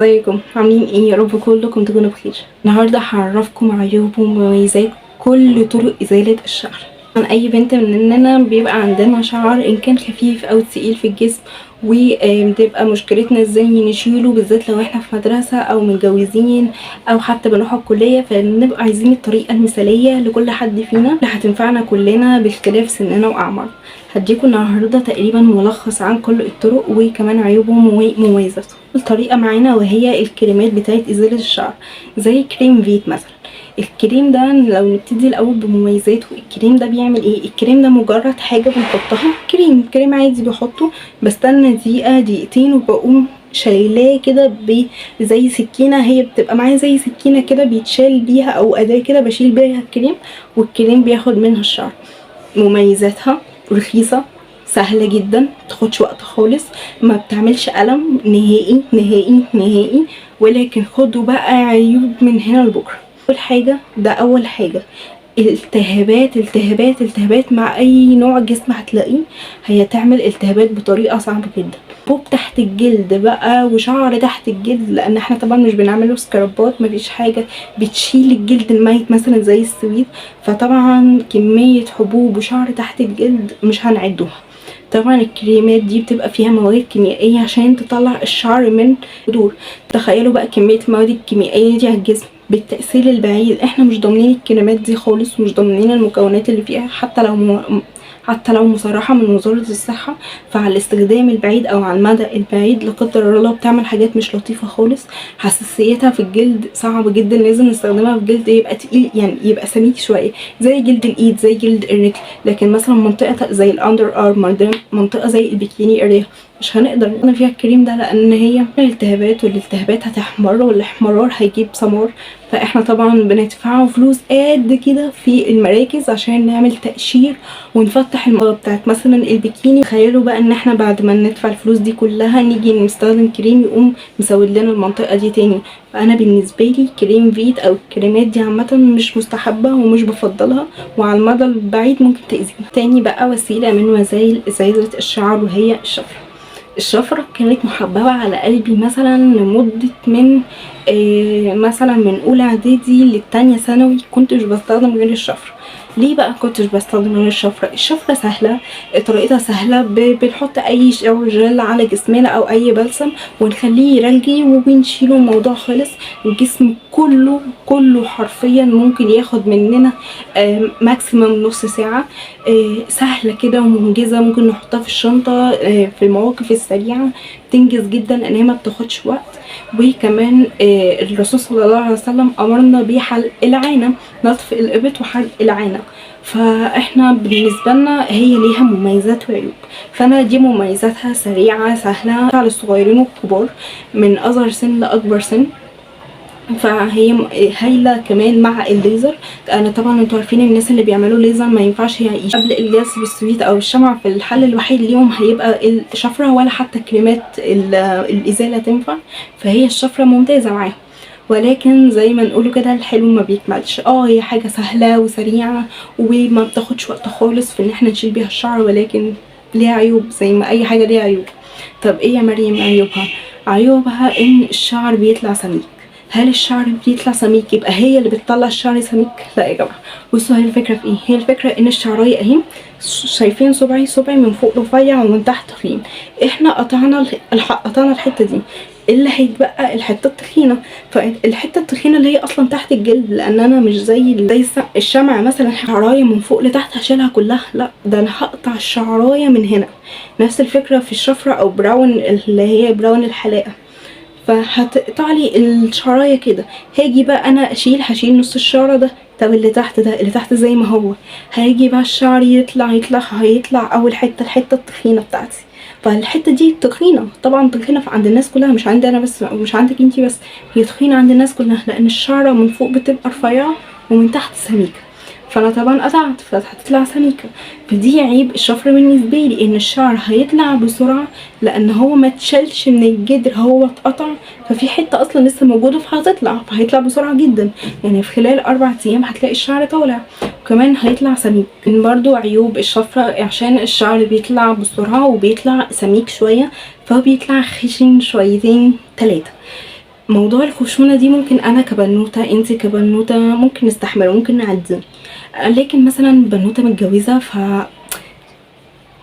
ازيكم عاملين ايه؟ يا رب كلكم تكونوا بخير. النهارده هعرفكم عيوب ومميزات كل طرق ازالة الشعر. عن اي بنت مننا بيبقى عندنا شعر ان كان خفيف او تقيل في الجسم، وبتبقى مشكلتنا ازاي نشيله، بالذات لو احنا في مدرسه او متجوزين او حتى بنروح الكلية، فنبقى عايزين الطريقة المثالية لكل حد فينا اللي هتنفعنا كلنا باختلاف سننا واعمارنا. هديكم النهارده تقريبا ملخص عن كل الطرق وكمان عيوبهم ومميزاتهم. الطريقة معانا وهي الكريمات بتاعت ازالة الشعر، زي كريم فيت مثلا. الكريم ده لو نبتدي الاول بمميزاته، الكريم ده بيعمل ايه؟ الكريم ده مجرد حاجة بنحطها، كريم عادي بحطه، بستنى دقيقة دقيقتين وبقوم شايلاه كده زي سكينة، هي بتبقى معايا زي سكينة كده بيتشال بيها او اداه كده بشيل بيها الكريم، والكريم بياخد منها الشعر. مميزاتها رخيصة، سهلة جدا، متاخدش وقت خالص، ما بتعملش ألم نهائي نهائي نهائي. ولكن خدوا بقى عيوب من هنا لبكرة. اول حاجة، ده اول حاجة، التهابات التهابات التهابات مع اي نوع جسم هتلاقيه هي تعمل التهابات بطريقة صعبة جدا. حبوب تحت الجلد بقى وشعر تحت الجلد، لان احنا طبعا مش بنعمله سكرابات، مفيش حاجة بتشيل الجلد الميت مثلا زي السويت، فطبعا كمية حبوب وشعر تحت الجلد مش هنعدوها. طبعا الكريمات دي بتبقى فيها مواد كيميائية عشان تطلع الشعر من جذور. تخيلوا بقى كمية المواد الكيميائية دي على الجسم بالتأثير البعيد. احنا مش ضامنين الكريمات دي خالص، ومش ضامنين المكونات اللي فيها، حتى لو مصرحة من وزارة الصحة، فعلى الاستخدام البعيد او على المدى البعيد لا قدر الله بتعمل حاجات مش لطيفة خالص. حساسيتها في الجلد صعب جدا، لازم نستخدمها في جلد يبقى تقيل، يعني يبقى سميك شوية زي جلد الايد زي جلد الرجل، لكن مثلا منطقة زي ال under arm، منطقة زي ال bikini area، مش هنقدر نستخدم فيها الكريم ده، لان هي التهابات، والالتهابات هتحمر، والاحمرار هيجيب سمار. فاحنا طبعا بندفعه فلوس قد كده في المراكز عشان نعمل تقشير ونفتح المنطقة بتاعت مثلا البيكيني. تخيلوا بقى ان احنا بعد ما ندفع الفلوس دي كلها نيجي نستخدم كريم يقوم مسود لنا المنطقة دي تاني. فانا بالنسبة لي كريم فيت او الكريمات دي عامة مش مستحبة ومش بفضلها، وعلى المدى البعيد ممكن تاذينا. تاني بقى وسيلة من وسائل ازالة الشعر وهي الشفرة. الشفرة كانت محببة على قلبي مثلا لمدة من مثلا من اولى اعدادي للتانية ثانوي كنتش بستخدم غير الشفرة. ليه بقى كنتش بستخدم غير الشفرة؟ الشفرة سهلة، طريقتها سهلة، بنحط اي shower gel على جسمنا او اي بلسم ونخليه يرجي وبنشيله، الموضوع خلص. الجسم كله كله حرفيا ممكن ياخد مننا maximum نص ساعة. سهلة كده ومنجزة، ممكن نحطها في الشنطة في المواقف السريعة، تنجز جدا لان هي ما بتاخدش وقت. وكمان الرسول صلى الله عليه وسلم امرنا بحلق العانة، نتف الابط وحلق العانة، فاحنا بالنسبة لنا هي ليها مميزات وعيوب. فانا دي مميزاتها، سريعة سهلة على الصغيرين والكبار من اصغر سن لاكبر سن، فهي هايلة كمان مع الليزر. انا طبعا انتوا عارفين الناس اللي بيعملوا ليزر ما ينفعش يعيش قبل الجلسة بالسويت او الشمع، في الحل الوحيد ليهم هيبقى الشفرة، ولا حتى كريمات الازالة تنفع، فهي الشفرة ممتازة معاهم. ولكن زي ما نقوله كده الحلو ما بيكملش. هي حاجة سهلة وسريعة وما بتاخدش وقت خالص في ان احنا نشيل بيها الشعر، ولكن ليها عيوب زي ما اي حاجة ليها عيوب. طب ايه يا مريم عيوبها؟ عيوبها ان الشعر بيطلع سميك. هل الشعر بيطلع سميك يبقى هي اللي بتطلع الشعر سميك؟ لا يا جماعة. بصوا هي الفكرة في ايه؟ هي الفكرة ان الشعرايه اهي، شايفين صبعي؟ صبعي من فوق رفيع ومن تحت تخين. احنا قطعنا الحتة دي، اللي هيتبقى الحتة التخينه. فالحته التخينه اللي هي اصلا تحت الجلد، لان انا مش زي الشمع مثلا شعرايه من فوق لتحت هشيلها كلها، لا ده انا هقطع الشعرايه من هنا. نفس الفكرة في الشفرة او براون اللي هي براون الحلاقة، فهتقطع لي الشعرايه كده. هاجي بقى انا اشيل، هشيل نص الشعرة ده، طب اللي تحت ده، اللي تحت زي ما هو، هيجي بقى الشعر يطلع يطلع، هيطلع اول حتة، الحتة التخينه بتاعتي. فالحته دي تخينة طبعا، تخينة عند الناس كلها، مش عندي انا بس ومش عندك انتي بس، هي تخينة عند الناس كلها، لان الشعرة من فوق بتبقى رفيعة ومن تحت سميكة، فانا طبعا قطعت فهتطلع سميكة. فدي عيب الشفرة بالنسبة لي، ان الشعر هيطلع بسرعة لان هو ما اتشالش من الجدر، هو اتقطع، ففي حتة اصلا لسه موجودة فهتطلع، فهيطلع بسرعة جدا، يعني في خلال 4 ايام هتلاقي الشعر طالع، وكمان هيطلع سميك. برضو عيوب الشفرة عشان الشعر بيطلع بسرعة وبيطلع سميك شوية، فهو بيطلع خشن شويتين تلاتة. موضوع الخشونه دي ممكن انا كبنوته، انت كبنوته ممكن نستحمله، ممكن نعديه، لكن مثلا بنوته متجوزة ف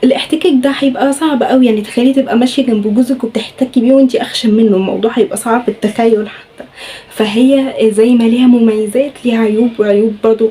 الاحتكاك ده هيبقى صعب قوي. يعني تخيلي تبقى ماشية جنب جوزك وبتحتكي بيه وانتي اخشن منه، الموضوع هيبقى صعب التخيل حتى. فهي زي ما ليها مميزات ليها عيوب، وعيوب برضو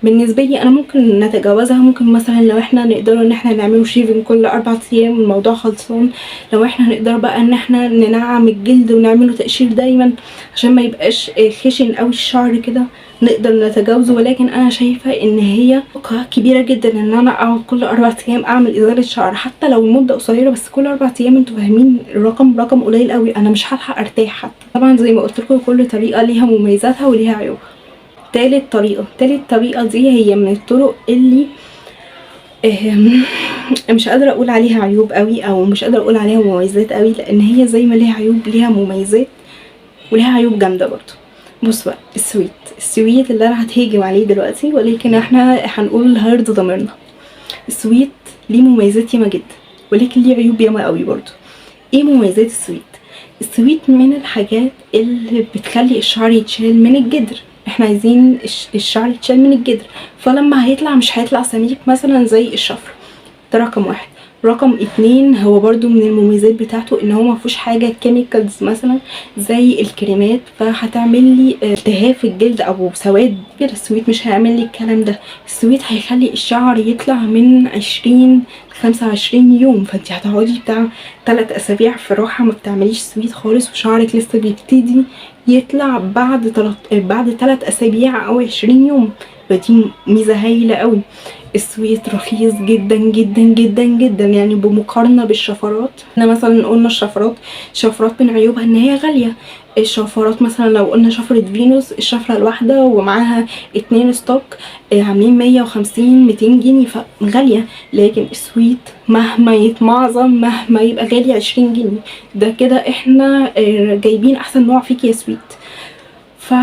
بالنسبة لي انا ممكن نتجاوزها. ممكن مثلا لو احنا نقدر ان احنا نعمله shaving كل 4 ايام الموضوع خلصان. لو احنا نقدر بقى ان احنا ننعم الجلد ونعمله تقشير دايما عشان ما يبقاش خشن قوي الشعر كده، نقدر نتجاوزه. ولكن انا شايفه ان هي كبيرة جدا ان انا اقعد كل 4 ايام اعمل ازالة شعر، حتى لو المدة قصيرة، بس كل 4 ايام انتوا فاهمين الرقم رقم قليل قوي، انا مش هلحق ارتاح حتى. طبعا زي ما قلت لكم كل طريقه ليها مميزاتها وليها عيوبها. تالت طريقه دي هي من الطرق اللي مش قادرة اقول عليها عيوب قوي او مش قادرة اقول عليها مميزات قوي، لان هي زي ما ليها عيوب ليها مميزات وليها عيوب جامدة برضو. بص بقى، السويت اللي انا هتهاجم عليه دلوقتي، ولكن احنا هنقول اللي هيرضي ضميرنا. السويت ليه مميزات ياما جدا، ولكن ليه عيوب ياما قوي برضو. ايه مميزات السويت؟ السويت من الحاجات اللي بتخلي الشعر يتشال من الجدر. احنا عايزين الشعر يتشال من الجدر، فلما هيطلع مش هيطلع سميك مثلا زي الشفر. ده رقم واحد. رقم 2، هو برضو من المميزات بتاعته ان هو ما فيهوش حاجة chemicals مثلا زي الكريمات، فهتعمل لي التهاب في الجلد او سواد كده. السويت مش هيعمل لي الكلام ده. السويت هيخلي الشعر يطلع من 20 25 يوم، فانت هتقعدي بتاع 3 اسابيع في راحة ما بتعمليش سويت خالص، وشعرك لسه بيبتدي يطلع بعد 3 اسابيع او 20 يوم، فدي ميزة هايلة قوي. السويت رخيص جدا جدا جدا جدا، يعني بمقارنه بالشفرات. احنا مثلا قلنا الشفرات، شفرات من عيوبها ان هي غالية. الشفرات مثلا لو قلنا شفرة فينوس، الشفرة الواحدة ومعاها 2 stock، عاملين 150 200 جنيه، فغاليه. لكن السويت مهما يتمعظم مهما يبقى غالي 20 جنيه، ده كده احنا جايبين احسن نوع فيك يا سويت. ف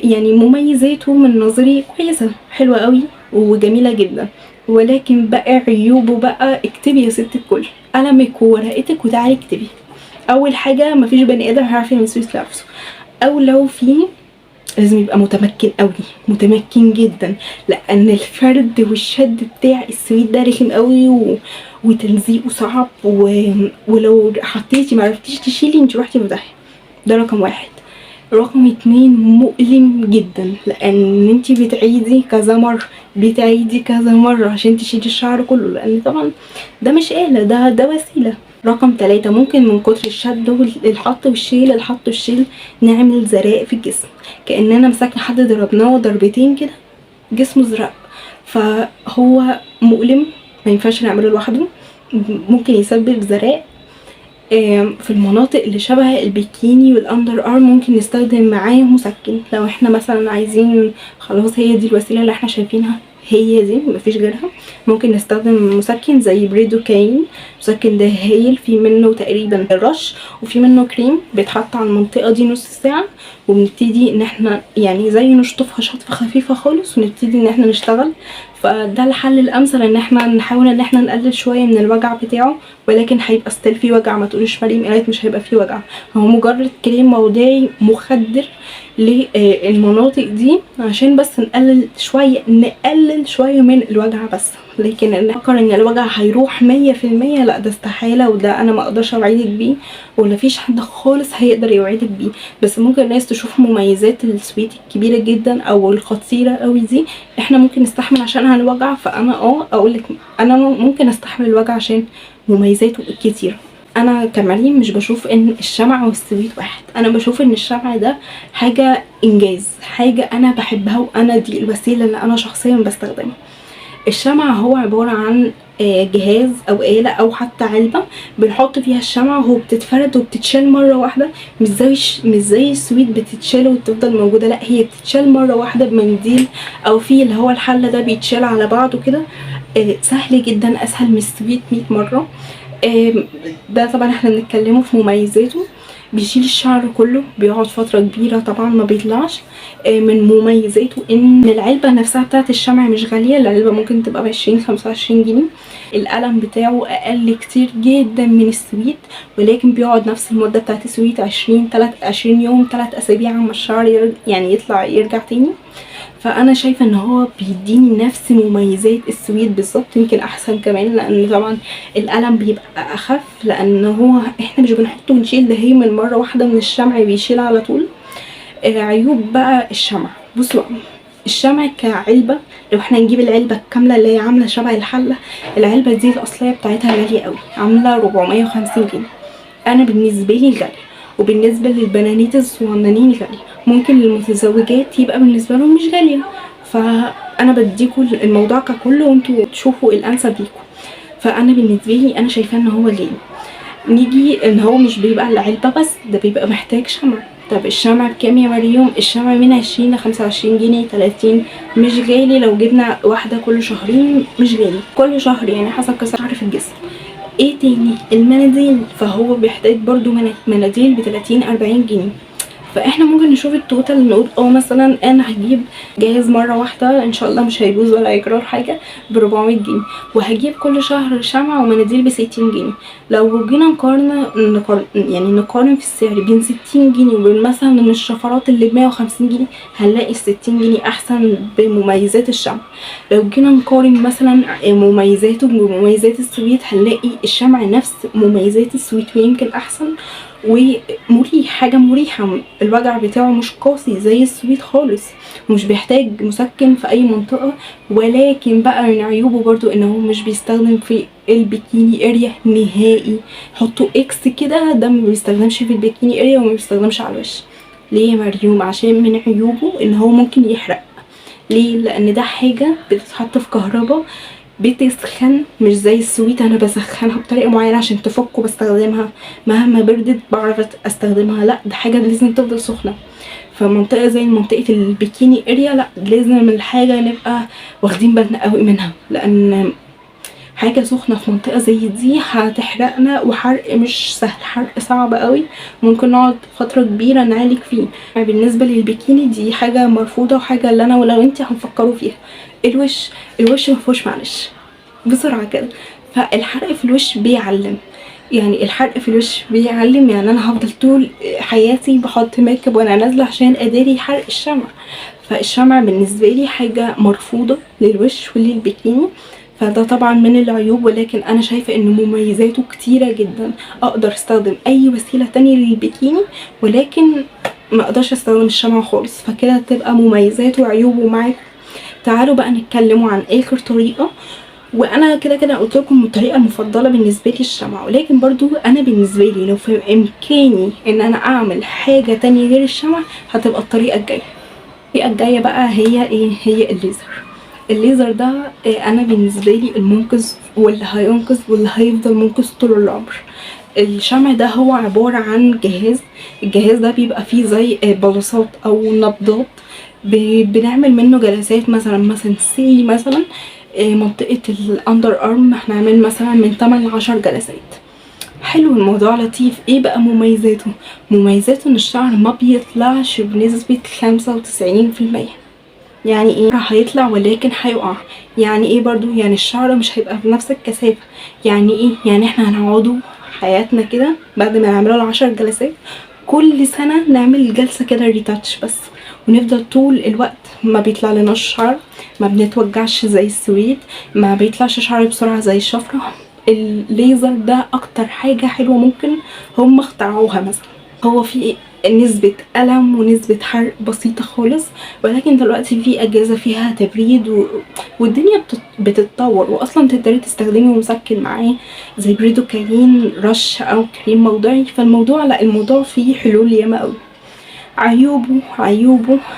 يعني مميزاته من نظري كويسة حلوة قوي وجميلة جدا، ولكن بقى عيوبه بقى اكتبي يا ست الكل، قلمك وورقتك وتعالي اكتبي. اول حاجة، مفيش بني ادم هيعرف يعمل سويت لنفسه، او لو في لازم يبقى متمكن قوي، متمكن جدا، لان الفرد والشد بتاع السويت ده رخم قوي وتلزيقه صعب، ولو حطيتي معرفتيش تشيلي انت روحتي في داهية. ده رقم 1. رقم 2، مؤلم جدا، لان انتي بتعيدي كذا مرة، بتعيدي كذا مرة عشان تشيلي الشعر كله، لان طبعا ده مش آلة، ده وسيلة. رقم 3، ممكن من كتر الشد والحط والشيل، الحط والشيل، نعمل زراق في الجسم، كأننا مسكنا حد ضربناه ضربتين كده جسمه زرق. فهو مؤلم، ما ينفعش نعمله لوحده، ممكن يسبب زراق. في المناطق اللي شبه البيكيني وال under arm ممكن نستخدم معاه مسكن، لو احنا مثلا عايزين خلاص هي دي الوسيلة اللي احنا شايفينها، هي دي مفيش غيرها، ممكن نستخدم مسكن زي بريدوكاين. المسكن ده هايل، في منه تقريبا رش وفي منه كريم بيتحط على المنطقة دي نص ساعة، وبنبتدي ان احنا يعني زي نشطفها شطفه خفيفة خالص ونبتدي ان احنا نشتغل. فده الحل الامثل ان احنا نحاول ان احنا نقلل شوية من الوجع بتاعه، ولكن هيبقى still في وجع. ما تقوليش مريم قالت مش هيبقى في وجع، هو مجرد كريم موضعي مخدر للمناطق دي عشان بس نقلل شوية من الوجع بس. لكن ان افكر ان الوجع هيروح 100%، لا ده استحالة، وده انا ما اقدرش اوعدك بيه، ولا فيش حد خالص هيقدر يوعدك بيه. بس ممكن الناس تشوف مميزات السويت الكبيرة جدا او الخطيرة قوي دي، احنا ممكن نستحمل عشانها الوجع. فانا اقول لك انا ممكن استحمل الوجع عشان مميزاته الكتيرة. انا كمريم مش بشوف ان الشمع والسويت واحد، انا بشوف ان الشمع ده حاجة انجاز، حاجة انا بحبها، وانا دي الوسيلة اللي انا شخصيا بستخدمها. الشمع هو عبارة عن جهاز او آلة او حتى علبة بنحط فيها الشمع، وهو بتتفرد وبتتشال مرة واحدة، مش زي السويت بتتشال وتفضل موجودة، لا هي بتتشال مرة واحدة بمنديل او في اللي هو الحلة ده بيتشال على بعضه كده. سهل جدا، اسهل من السويت 100 مرة. ده طبعا احنا بنتكلمه في مميزاته. بيشيل الشعر كله، بيقعد فترة كبيرة طبعا ما بيطلعش. من مميزاته ان العلبة نفسها بتاعت الشمع مش غالية، العلبة ممكن تبقى ب20-25 جنيه. القلم بتاعه اقل كتير جدا من السويت، ولكن بيقعد نفس المدة بتاعت السويت 20 يوم، 3 اسابيع عما الشعر يعني يطلع يرجع تاني. فانا شايفه ان هو بيديني نفس مميزات السويت بالظبط، يمكن احسن كمان، لان طبعا القلم بيبقى اخف، لان هو احنا مش بنحطه ونشيل، ده هي من مرة واحدة من الشمع بيشيل على طول. عيوب بقى الشمع، بصوا الشمع كعلبه، لو احنا نجيب العلبة الكاملة اللي هي عامله شبه الحلة، العلبة دي الاصلية بتاعتها غالية قوي، عامله 450 جنيه. انا بالنسبة لي غالية، وبالنسبة للبنانيت الصغننين غالية، ممكن للمتزوجات يبقى بالنسبة لهم مش غالية. فانا بديكوا الموضوع ككل وانتوا تشوفوا الانسب ليكوا. فانا بالنسبة لي انا شايفاه ان هو غالي. نيجي ان هو مش بيبقى العلبة بس، ده بيبقى محتاج شمع. طب الشمع بكام يا مريم؟ الشمع من 20 ل25 جنيه، 30، مش غالي. لو جبنا واحدة كل شهرين مش غالي، كل شهر يعني حسب كسر شعر في الجسم. ايه تاني؟ المناديل، فهو بيحتاج برضو مناديل ب30-40 جنيه. فاحنا ممكن نشوف ال total، نقول مثلا انا هجيب جهاز مرة واحدة ان شاء الله مش هيبوظ ولا هيجرى حاجة ب400 جنيه، وهجيب كل شهر شمعة ومناديل ب60 جنيه. لو جينا نقارن يعني نقارن في السعر بين 60 جنيه وبين مثلا الشفرات اللي ب150 جنيه، هنلاقي 60 جنيه احسن بمميزات الشمع. لو جينا نقارن مثلا مميزاته بمميزات السويت، هنلاقي الشمع نفس مميزات السويت ويمكن احسن ومريح، حاجة مريحة، الوجع بتاعه مش قاسي زي السويت خالص، ومش بيحتاج مسكن في اي منطقة. ولكن بقى من عيوبه برضو ان هو مش بيستخدم في ال bikini area نهائي، حطوا X كده، ده ما بيستخدمش في ال bikini area وما بيستخدمش على الوش. ليه يا مريوم؟ عشان من عيوبه ان هو ممكن يحرق. ليه؟ لان ده حاجة بتتحط في كهرباء بتسخن، مش زي السويت انا بسخنها بطريقة معينة عشان تفك وبستخدمها مهما بردت بعرف استخدمها، لا ده حاجة لازم تفضل سخنة. فمنطقه زي منطقة ال bikini area لا، لازم الحاجة نبقى واخدين بالنا قوي منها، لان حاجة سخنة في منطقة زي دي هتحرقنا، وحرق مش سهل، حرق صعب قوي، ممكن نقعد فترة كبيرة نعالج فيه. بالنسبة للبيكيني دي حاجة مرفوضة، وحاجه اللي انا ولو انتي هنفكروا فيها. الوش مفيهوش معلش بسرعة كده، فالحرق في الوش بيعلم، يعني الحرق في الوش بيعلم. يعني انا هفضل طول حياتي بحط make up وانا نازله عشان اداري حرق الشمع. فالشمع بالنسبة لي حاجة مرفوضة للوش وللبيكيني، فده طبعا من العيوب. ولكن انا شايفه ان مميزاته كتيرة جدا، اقدر استخدم اي وسيلة تانية للبيكيني، ولكن ما اقدرش استخدم الشمع خالص. فكده تبقى مميزاته وعيوبه معاكم. تعالوا بقى نتكلموا عن اخر طريقه، وانا كده كده قلت لكم الطريقة المفضلة بالنسبة لي الشمع، ولكن برضو انا بالنسبة لي لو في امكاني ان انا اعمل حاجة تانية غير الشمع هتبقى الطريقة الجاية. الطريقة الجاية بقى هي ايه؟ هي الليزر. الليزر ده انا بالنسبة لي المنقذ، واللي هينقذ واللي هيفضل منقذ طول العمر. الشمع ده هو عبارة عن جهاز، الجهاز ده بيبقى فيه زي بلصات او نبضات، بنعمل منه جلسات، مثلا say مثلا منطقة ال under arm هنعمل مثلا من 8 ل 10 جلسات. حلو الموضوع لطيف. ايه بقى مميزاته؟ مميزاته ان الشعر ما بيطلعش بنسبة 95%. يعني ايه؟ هيطلع ولكن هيقع. يعني ايه برضو؟ يعني الشعر مش هيبقى بنفس الكثافة. يعني ايه؟ يعني احنا هنقعدوا حياتنا كده بعد ما نعمله ال10 جلسات كل سنة نعمل جلسة كده retouch بس، ونفضل طول الوقت ما بيطلع لناش شعر، ما بنتوجعش زي السويت، ما بيطلعش شعر بسرعة زي الشفرة. الليزر ده اكتر حاجة حلوة ممكن هم اخترعوها. مثلا هو في نسبة ألم ونسبة حرق بسيطة خالص، ولكن دلوقتي في أجهزة فيها تبريد والدنيا بتتطور، وأصلا تقدري تستخدمي مسكن معاه زي بريدوكاين رش أو كريم موضعي. فالموضوع لا، الموضوع فيه حلول ياما قوي.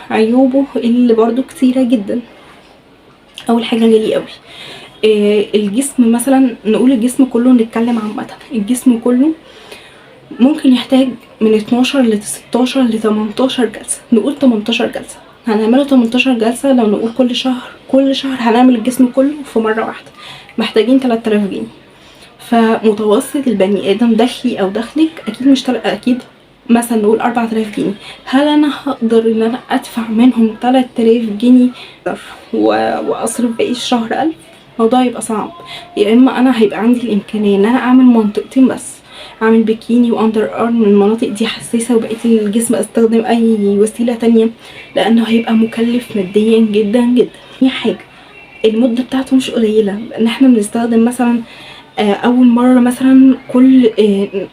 عيوبه اللي برضو كتيرة جدا. أول حاجة غالي قوي. الجسم مثلا، نقول الجسم كله، نتكلم عامة الجسم كله ممكن يحتاج من 12 ل 16 ل 18 جلسة. نقول 18 جلسة، هنعمله 18 جلسة. لو نقول كل شهر هنعمل الجسم كله في مرة واحدة، محتاجين 3000 جنيه. فمتوسط البني ادم دخلي او دخلك اكيد مش اكيد مثلا نقول 4000 جنيه، هل انا هقدر ان انا ادفع منهم 3000 جنيه واصرف باقي الشهر 1000؟ الموضوع يبقى صعب. يا اما انا هيبقى عندي الامكانية ان انا اعمل منطقتين بس، اعمل بيكيني و underarm، المناطق دي حساسه، وبقية الجسم استخدم اي وسيلة تانية، لانه هيبقى مكلف ماديا جدا جدا. دي حاجة المدة بتاعته مش قليله، ان احنا بنستخدم مثلا اول مرة مثلا كل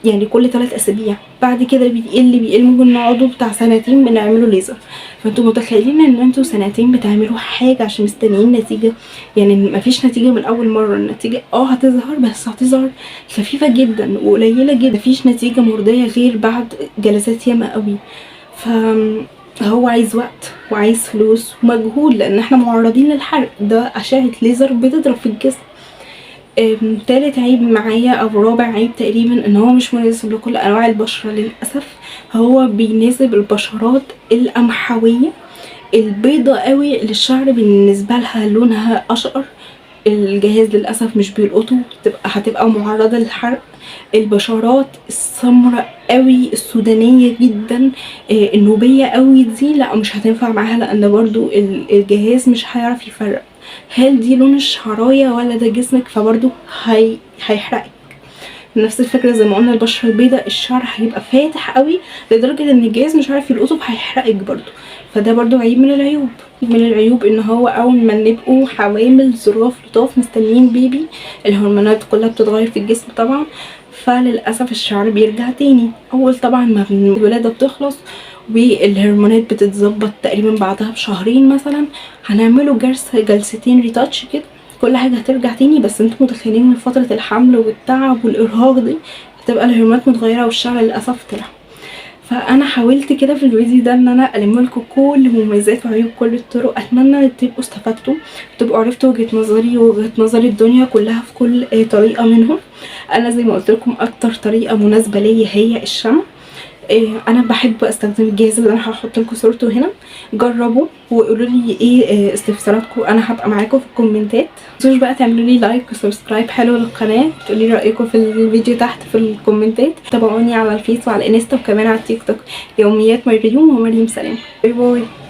يعني كل 3 اسابيع، بعد كده بيقل بيقل، ممكن نقعدوا بتاع سنتين بنعمله ليزر. فانتوا متخيلين ان انتوا سنتين بتعملوا حاجة عشان مستنيين نتيجة؟ يعني مفيش نتيجة من اول مرة، النتيجة هتظهر، بس هتظهر خفيفة جدا وقليله جدا، مفيش نتيجة مرضية غير بعد جلسات ياما قوي. فهو عايز وقت وعايز فلوس ومجهود، لان احنا معرضين للحرق، ده اشعه ليزر بتضرب في الجسم. تالت عيب معايا او رابع عيب تقريبا، ان هو مش مناسب لكل انواع البشرة للأسف. هو بيناسب البشرات القمحوية البيضة قوي، اللي الشعر بالنسبة لها لونها اشقر، الجهاز للأسف مش بيلقطه، هتبقى معرضة للحرق. البشرات السمراء قوي، السودانية جدا، النوبية قوي، دي لا مش هتنفع معاها، لان برضو الجهاز مش هيعرف يفرق هل دي لون الشعراية ولا ده جسمك، فبرضو هيحرقك. نفس الفكرة زي ما قلنا البشرة البيضاء الشعر هيبقى فاتح قوي لدرجة ان الجهاز مش عارف يلقطه فهيحرقك برضو، فده برضو عيب من العيوب. من العيوب ان هو اول ما نبقوا حوامل ظراف لطاف مستنيين بيبي، الهرمونات كلها بتتغير في الجسم طبعا، فللأسف الشعر بيرجع تاني. اول طبعا ما الولادة بتخلص والهرمونات بتتظبط تقريبا بعدها بشهرين مثلا، هنعمله جلستين ريتاتش كده، كل حاجة هترجع تاني. بس انتوا متخيلين من فترة الحمل والتعب والارهاق دي هتبقى الهرمونات متغيرة والشعر للأسف طلع. فانا حاولت كده في الفيديو ده ان انا الم لكم كل مميزات وعيوب كل الطرق. اتمنى ان تبقوا استفدتوا، تبقوا عرفتوا وجهة نظري ووجهة نظر الدنيا كلها في كل طريقة منهم. انا زي ما قلت لكم اكتر طريقة مناسبة ليا هي الشمع. انا بحب استخدم الجهاز اللي انا هحط لكم صورته هنا، جربوا وقولوا لي ايه استفساراتكم، انا هبقى معاكم في الكومنتات. متنسوش بقى تعملوا لي like و subscribe حلو للقناة، تقولي لي رايكم في الفيديو تحت في الكومنتات. تابعوني على الفيس وعلى الانستا وكمان على التيك توك، يوميات مريم ومريم سلام. bye bye.